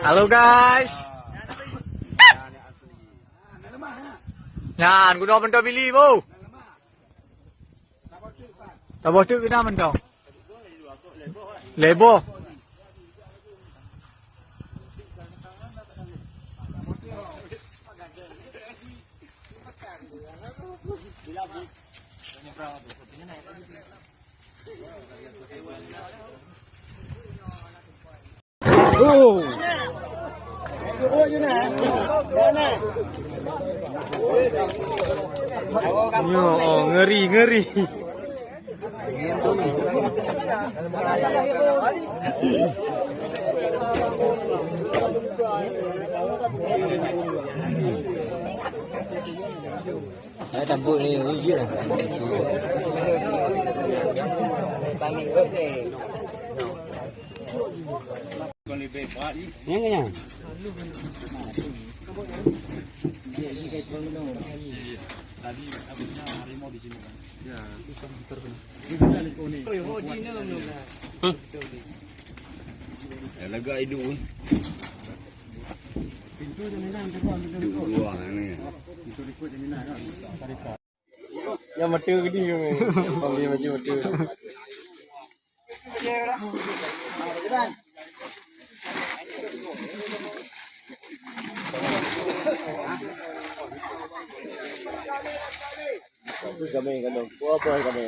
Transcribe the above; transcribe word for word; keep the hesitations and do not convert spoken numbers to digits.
Halo guys. Nyan, guna mantong Billy, bu. Saboh teuk keunan mantong. Lhèe boh. Oh. Nyoe, oh, ngeri, ngeri. Hai, tambah ni, ni je lah. Yang kenyang. Dah lega hidup ni. Pintu jaminan tu kan, pintu likot. Dua ni. Pintu likot jaminan kan. Yang mata gede ni. Yang panggil baju mata. Apa kami kalau? Apa kami?